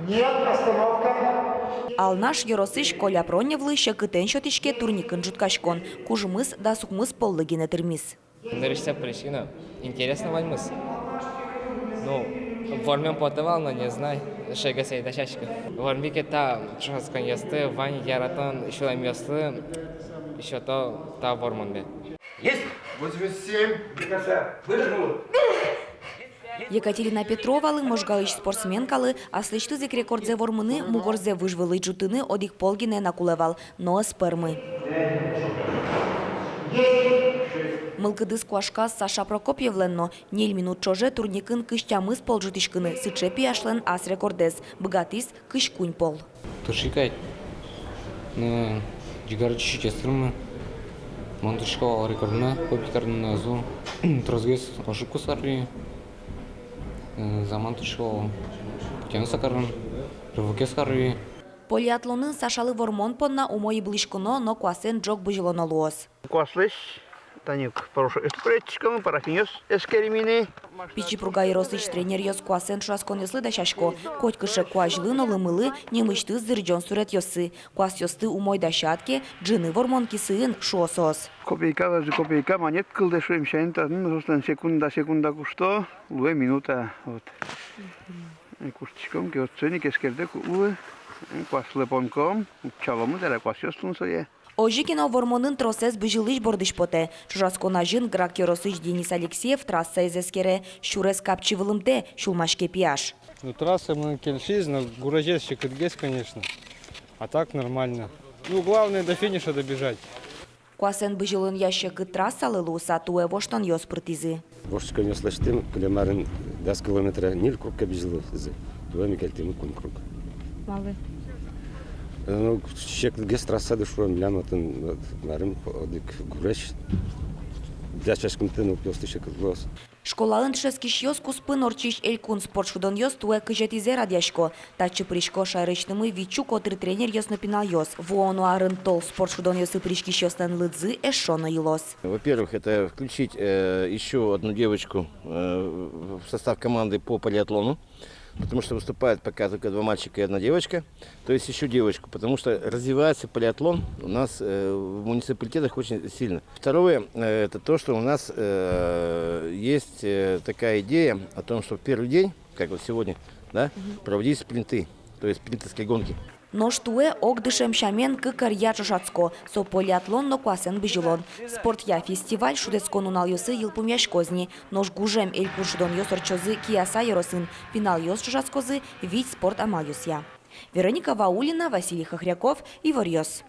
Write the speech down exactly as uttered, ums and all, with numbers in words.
Нет, остановка. Алнаш ёросысь Коля Проневлы секытэн сётӥське турникын ӝутскон. Кужмыз дас укмыс поллы гинэ тырмиз. Нырысьсэ пыриськи но, интересно ваньмыз. Ну, вормем потэ вал, но не знай, шегес ӧй дасяськы. Вормике та ӵошатсконъёсты, вань яратон сюлэмъёсты, ещё то та вормонме. Есть! Восемьдесят семь, до конца. Выдохнул. Екатерина Петровалы, можгаысь спортсменкалы, аслэсьтыз ик рекордзэ вормыны, мугорзэ выж вылысь ӝутыны одӥг пол гинэ на кулэ вал, но ӧз пӧрмы. Мылкыдыз куашказ Саша Прокопьевлэн но. Ньыль минут ӵоже турникын кызь тямыс пол ӝутӥськыны сыӵе пияшлэн ас рекордэз, быгатӥз кызь куинь пол. Тырши кадь. Но ӟигар ӟечысь ӧз тырмы. Мон тыршисько вал рекордме побить карыны но ӧз лу. Тросгес ошибкаос кари. Э, заман тыршисько вал. Потянуться карыны. Рывокъёс кари. Полиатлонын Сашалы вормон понна умой ыбылӥськоно но куасэн ӝог бызьылоно луоз. Куаслэсь тани порошокъёсты пыретӥськом, парафинъёс эскерим ини. Пичи Пурга ёросысь тренеръёс куасэн ӵошатсконъёслы дасясько. Котькыӵе куазьлы но лымылы нимысьтыз зырӟон суретъёссы. Куасъёсты умой дасяд ке, ӝыны вормон кисыын, шуо соос. Копейка, даже копейка, манет кылдэ шуэм сямен, та, ну, собственно, секунда, секунда кушто, луэ минута, вот. Э, куштӥськом ке, вот соин ик эскерытэк луэ, э, куаслы понком, утчаломы, дыр, куасъёс тунсое. Озьы ке но, вормонын тросэз бызьылӥсь бордысь потэ. Ӵошатскон азьын Грах ёросысь Денис Алексеев трассаез эскере, сюрес капчи вылымтэ, сюлмаське пияш. Ну, трасса мыным кельшиз, но гурезез секытгес, конечно. А так нормально. Ну, главное до финиша добежать. Куасэн бызьылонъя секыт трассалы луыса туэ воштонъёс пыртӥзы. Воштӥськонъёс лэсьтӥм, кылем арын дас километра ньыль круг ке бызьылӥзы, туэ ми кельтӥмы куинь круг. Малы? Э, ну, секытгес трасса, дыр, шуо, милям отын, вот, марым, одӥг гурезь. Дасяськымтэ нылпиосты секыт луоз. Школаын дышетскисьёс куспын ортчись элькун спорт шудонъёс туэ кызетӥзэ радъясько. Татчы пырисько шаерысьтымы витьсю котыр тренеръёс но пиналъёс. Вуоно арын тол спорт шудонъёсы пыриськисьёслэн лыдзы эшшо но йылоз. Во-первых, это включить, э, ещё одну девочку, э, в состав команды по полиатлону, потому что выступают пока только два мальчика и одна девочка, то есть ещё девочку, потому что развивается полиатлон у нас, э, в муниципалитетах очень сильно. Второе, э, это то, что у нас, э, есть, э, такая идея о том, что в первый день, как вот сегодня, да, проводить спринты, то есть спринтерские гонки. Нош туэ огдышем сямен кык ӧръя ӵошатско. Со полиатлон но куасэн бызьылон. Спортъя фестиваль шутэтскон нуналъёсы йылпумъяськоз ни. Нош гужем элькун шудонъёс ортчозы Кияса ёросын. Пиналъёс ӵошатскозы вить спорт амалъёсъя. Вероника Ваулина, Василий Хохряков, «Иворъёс».